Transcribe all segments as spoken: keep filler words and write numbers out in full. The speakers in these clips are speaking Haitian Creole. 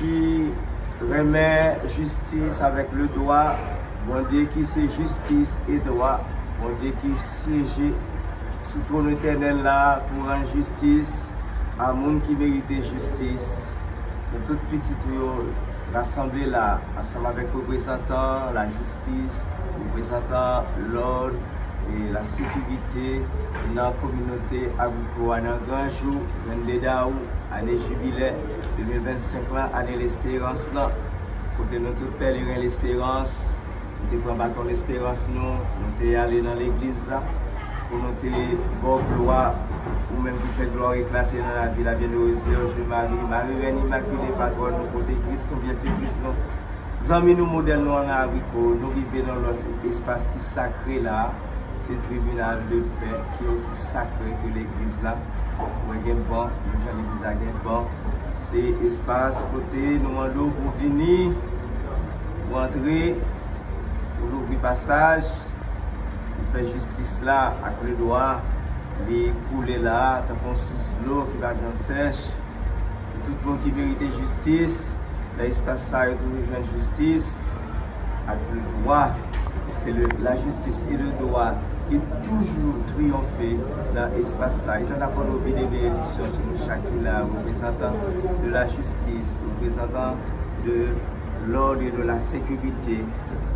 Ki renmen jistis avèk ledwa, Bondye ki se jistis e dwa, Bondye ki syeje sou twòn etènèl la pou rann jistis a moun ki merite jistis. Nou tout pitit ou yo rasanble la, ansanm avèk reprezantan lajistis, reprezantan lòd e lasekirite nan kominote Agriko a nan gran jou vennde dawou, ane jibilè de mil vennsenk lan, ane lesperans lan, kote nou tout pèleren lesperans, nou te pran baton lesperans nou, nou te ale nan legliz la, pou nou te ba w glwa, ou menm ki fè glwa w eklate nan lavi la, Byennerez Vèje Mari, Mari Rèn Imakile, patwòn nou, pwotekris nou, byenfetris nou, zanmi nou, modèl nou an nan Agriko, nou rive nan lòt espas ki sakre la, se tribinal de pè ki osi sakre ke legliz la. Mwen gen ban, menm jan legliz la gen ban. Se espas kote nou mande w pou vini, pou antre, pou louvri pasaj, pou fè jistis la ak ledwa li koule la, tankou yon sous dlo ki pa janm sèch. Pou tout moun ki merite jistis, nan espas sa yo toujou jwenn jistis ak ledwa. Se le, lajistis e ledwa ki toujou triyonfe nan espas sa. E jan n ap mande w vide benediksyon sou nou chak ki la, reprezantan de lajistis, reprezantan de lòd e de lasekirite,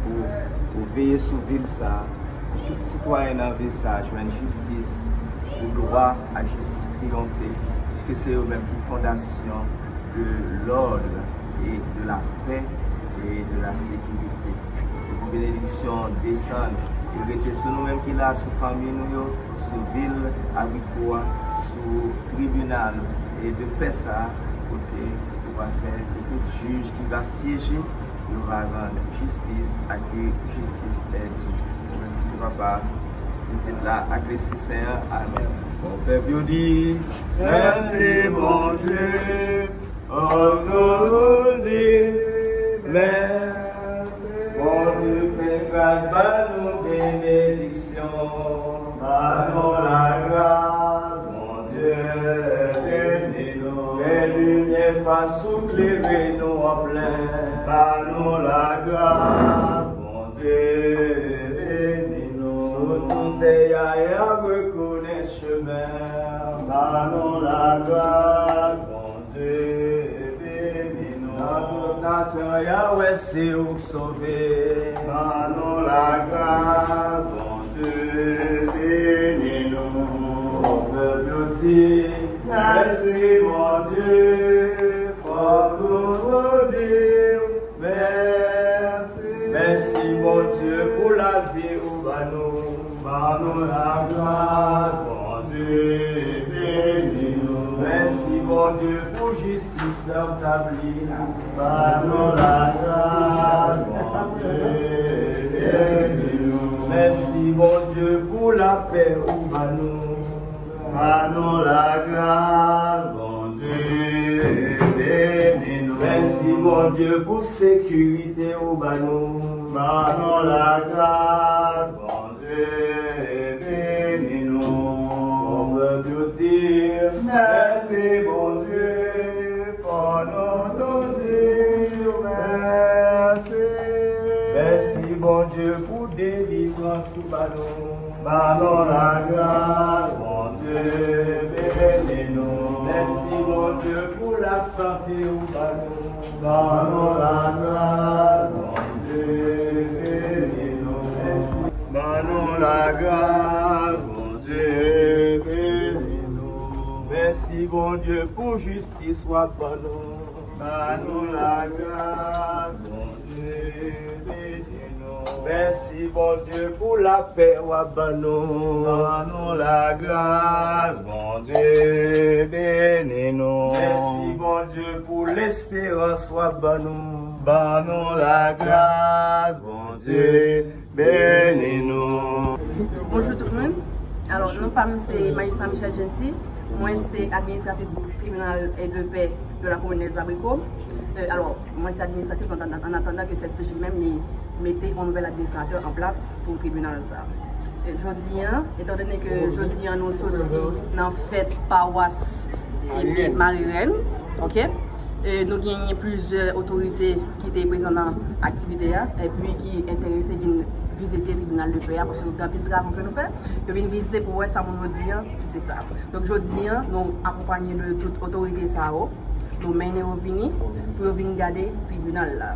pou, pou veye sou vil sa, pou tout sitwayen nan vil sa jwenn jistis, pou dwa ak jistis triyonfe, piske se yo menm ki fondasyon de lòd e de lapè e de lasekirite. Se pou benediksyon desann e rete sou nou menm ki la, sou fanmi nou yo, sou vil Agriko a, sou tribinal e de pè sa, kote ou va fè ke tout jij ki va syeje, yo va rann jistis ak ke jistis è di. Nan non Papa, Pitit la ak Lespri Sen an. Amèn. Bon, pèp yo di, mèsi, Bondye. Fòk nou di mèsi. Bondye fè gras, ba nou benediksyon. Ba nou lagras, Bondye beni nou. Fè limyè fas ou, klere nou an plen. Ba nou lagras, Bondye beni nou. Sou tout tè a, y a rekonèt chemen. Ba nou lagras, Bondye beni nou. Nan tout nasyon, y a wè se ou k sove. Ban nou lagras, Bondye beni nou. Fòk pèp yo di, mèsi, Bondye, fòk nou di mèsi. Mèsi, Bondye, pou lavi ou ban nou. Ban nou lagras, Bondye beni nou. Mèsi, Bondye, pou jistis la ou tabli. Ban nou lagras, Bondye beni nou. Mèsi, Bondye, pou lapè ou ban nou. Ban nou lagras, Bondye beni nou. Mèsi, Bondye, pou sekirite ou ban nou. Ban nou lagras, Bondye beni nou. Fò pèp yo di, mèsi, Bondye. Fò nou tou di mèsi. Mèsi, Bondye, pou delivrans ou ban nou. Ban nou lagras, Bondye beni nou. Mèsi, Bondye, pou lasante ou ban nou. Ban nou lagras, Bondye beni nou. Ban nou lagras, Bondye beni nou. Mèsi, Bondye, pou jistis w ap ban nou. Ban nou lagras, Bondye beni nou. Mèsi, Bondye, pou lapè w ap ban nou. Ban nou lagras, Bondye beni nou. Mèsi, Bondye, pou lesperans w ap ban nou. Ban nou lagras, Bondye beni nou. Bonjou tout moun. Alò, non pa m se Majistra Michel Jeanty. Mwen se administratris tribinal de pè de la komin Lèzabriko. Euh, alò, mwen se administratris an, an, an atandan ke C S P J menm li mete yon nouvèl administratè an plas pou tribinal sa. E jodi a, etandone ke jodi a nou soti nan fèt pawas epi Mari Rèn, ok? E nou genyen plizyè otorite ki te prezan nan aktivite a, epi ki enterese vin vizite tribinal de pè a, paske nou gen anpil travay ke nou fè. Yo vin vizite pou wè sa moun yo di an, si se sa. Donk, jodi an, nou akonpanye de tout otorite sa yo. Nou mennen yo vini pou yo vin gade tribinal la.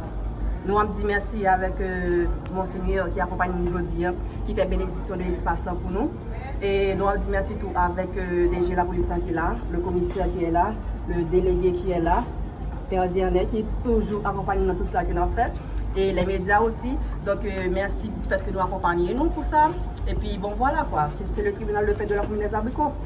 Nou ap di mèsi avèk euh, Monsenyè ki akonpanye nou jodi an, ki fè benediksyon de espas la pou nou. E nou ap di mèsi tou avèk euh, D G lapolis la ki la, le commissaire qui est là, le délégué qui est là, Pè Dernè ki toujou akonpanye nou nan tout sa ke n ap fè. E les médias aussi. Donk euh, mèsi du fait que nou akonpanye nou pou sa. Epi bon, vwala kwa, se se le tribunal de paix de la commune des Abricots.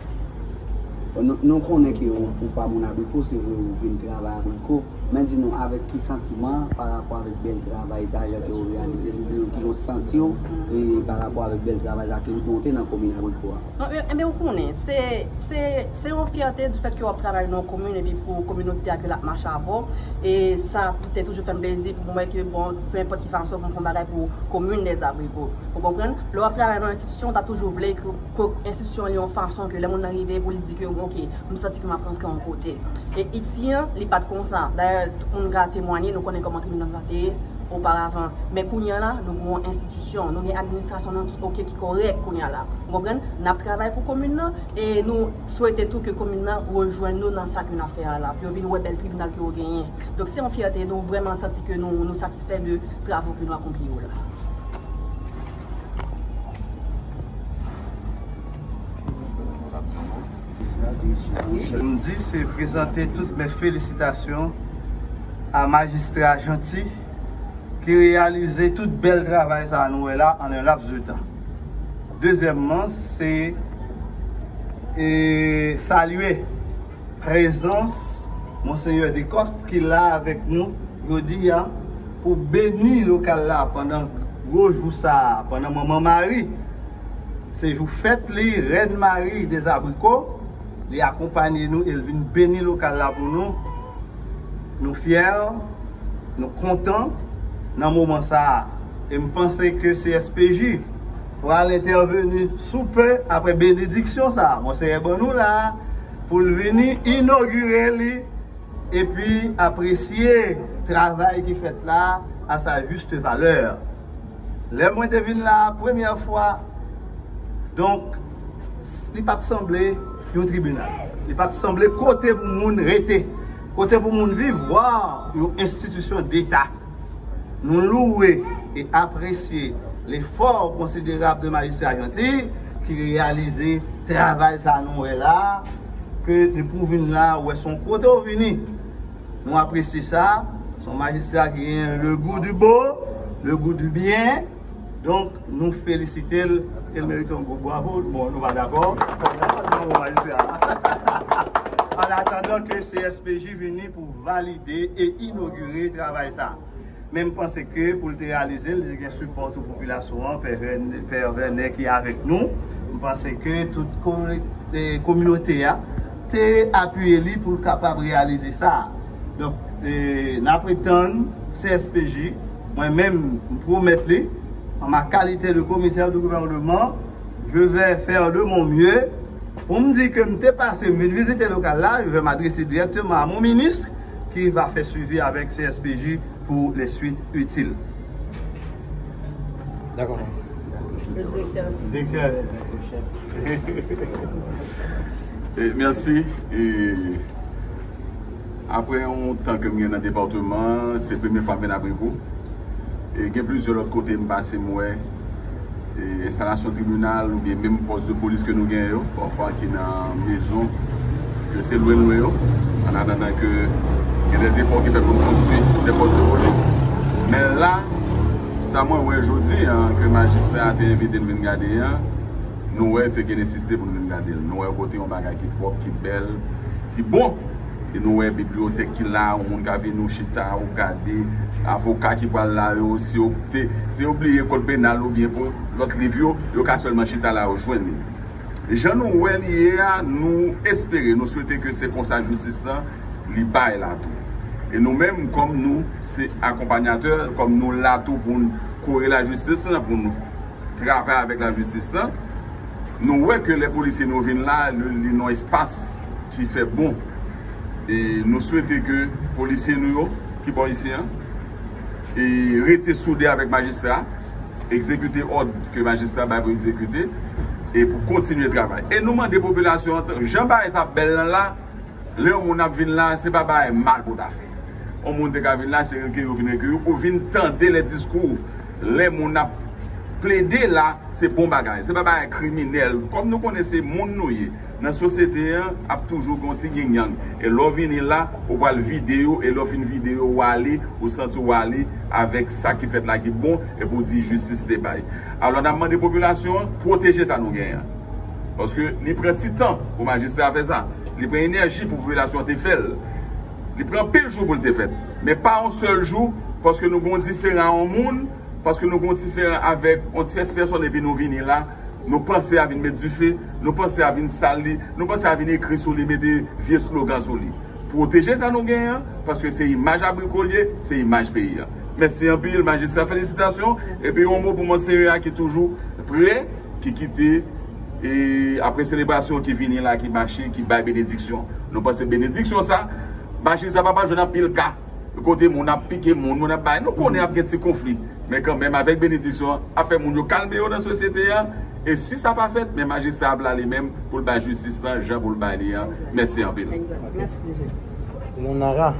Nou, nou konnen ke ou, ou pa moun Abriko, se vre ou vin travay Abriko, men di nou avèk ki santiman pa rapò avèk bèl travay sa, jan ke ou reyalize li, di nou kijan ou santi w e pa rapò avèk bèl travay sa ke ou te nan komin Abriko a. Non, e, e, men ou konnen, se, se, se yon fyète du fait ke w ap travay nan yon komin epi pou kominote a ke l ap mache avè w. E sa te toujou fè m plezi pou mwen ke, bon, pe enpòt ki fason pou m fè yon bagay pou komin des Abriko. Ou konprann? Lè w ap travay nan yon enstitisyon, w ta toujou vle ke ke enstitisyon li yon fason ke lè moun nan rive pou li di ke ok, m santi ke m ap rantre yon kote. E isi an, li pa t konsa. Dayè, tout moun ka temwanye, nou konnen kòman tribinal sa te ye oparavan. Men kounye a la, nou gen yon enstitisyon, nou gen administrasyon nou ki ok, ki kòrèk kounye a la. Ou konprann? N ap travay pou komin nan e nou swete tou ke komin nan rejwenn nou nan sa ke n ap fè a la. Pou yo vin wè bèl tribinal ke yo genyen. Donk se yon fyète, nou vrèman santi ke nou, nou satisfè de travo ke nou akonpli yo la. M di se prezante tout mes felicitations à Majistra Jeanty ki reyalize tout bèl travay sa nou wè la an un laps de tan. Dezyèmman, se e, salye prezans Monseyè Descostes ki la avèk nou jodi a pou beni lokal la pandan gwo jou sa a, pandan Manman Mari. Se jou fèt li, Rèn Mari dèzabriko. Li akonpanye nou e l vin beni lokal la pou nou. Nou fyè, nou kontan nan moman sa a. E m panse ke C S P J pral entèveni sou pe apre benediksyon sa a Monseyè ban nou la a pou l vini inogire li epi apresye travay ki fèt la a sa juste valè. Lè mwen te vin la a premyè fwa, donk, li pa t sanble yon tribinal. Li pa t sanble kote pou moun rete, kote pou moun viv, vwa yon enstitisyon deta. Nou louwe e apresye lefò konsiderab de Majistra Jeanty ki reyalize travay sa nou wè la a, ke depi w vin la a, ou wè se yon kote w vini. Nou apresye sa. Se yon majistra ki gen le goût du beau, le goût du bien. Donk, nou felisite l e l merite yon gwo bwavo. Bon, nou pa dakò. Bravo, majistra. An atandan ke C S P J vini pou valide e inogire travay sa. Men m panse ke pou l te reyalize l, li te gen sipò tou popilasyon an, Pè Vèn-, Pè Vènè ki avèk nou. M panse ke tout ko-, e, kominote a te apiye li pou l kapab reyalize sa. Donk, e, n ap ret tann C S P J, mwen menm, m pwomèt li, an ma kalite de komisè de gouvènman, je vais faire de mon mieux pou m di ke m te pase, m vin vizite lokal la, je vais m'adresser directement à mon ministre qui va faire suivi avec C S P J pour les suites utiles. Dakò. Direktè. Direktè. E, mèsi. E, apre yon tan ke m gen nan depatman, se premye fwa m vin Abriko. E gen plizyè lòt kote m pase m wè e, enstalasyon tribinal oubyen menm pòs de polis ke nou gen yo, pafwa ki nan mezon ke se lwen lwen yo, an atandan ke gen de zefò ki fèt pou n konstwi de pòs de polis. Men la, sa mwen wè jodi a, ke majistra a te envite n vin gade a, nou wè te gen nesesite pou n vin gade l. Nou wè kote yon bagay ki pwòp, ki bèl, ki bon. E nou wè bibliyotèk ki la, yon moun ka vini ou chita, ou gade, avoka ki pral la yo, si yo te, si yo bliye kòd penal oubyen pou lòt liv yo, yo ka sèlman chita la, yo jwenn li. Jan nou wè li ye a, nou espere, nou swete ke se konsa jistis lan li bay la tou. E nou menm, kòm nou se akonpanyatè, kòm nou la tou pou n kore lajistis lan, pou nou travay avèk lajistis lan, nou wè ke lè polisye nou vin la, li nan espas ki fè bon. E nou swete ke polisye nou yo ki bò isi an e rete soude avèk majistra, egzekite òd ke majistra bay pou egzekite, e pou kontinye travay. E nou mande popilasyon an, jan bagay sa ap bèl lan la, lè yon moun ap vin la, se pa bagay mal pou ta fè. Yon moun te ka vin la, se rekeyi ou vin rekeyi, ou vin tande lè diskou, lè moun ap plede la, se bon bagay. Se pa bagay kriminèl. Kòm nou konnen se moun nou ye, nan sosyete an, ap toujou gen yon ti yin yang. E lè w vini la, ou pral vide yo, e lè w fin vide yo, ou ale, ou santi w ale avèk sa ki fèt la ki bon, epi w di jistis te bay. Alò, n ap mande popilasyon an, pwoteje sa nou genyen an. Paske li pran ti tan pou majistra fè sa. Li pran enèji pou popilasyon an te fè l. Li pran anpil jou pou l te fèt. Men pa yon sèl jou, paske nou gen yon diferan a yon moun, paske nou gen yon diferan avèk yon tyès pèsòn epi nou vini la, nou panse a vin met dife, nou panse a vin sal li, nou panse a vin ekri sou li, mete vye slogan sou li. Pwoteje sa nou genyen an, paske se imaj Abriko l ye, se imaj peyi a. Mèsi anpil, majistra, felisitasyon. Epi yon mo pou Monseyè a ki toujou prè, ki kite e apre selebrasyon ki vini la, ki mache, ki bay benediksyon. Nou panse benediksyon sa, majistra pa pral jwenn anpil ka. Kote moun ap pike moun, moun ap bay. Nou konnen ap gen ti konfli. Men kanmenm, avèk benediksyon an, ap fè moun yo kalme yo nan sosyete a. E si sa pa fèt, men majistra ap la li menm pou l bay jistis lan jan pou l bay li an. Mèsi anpil. Nonara.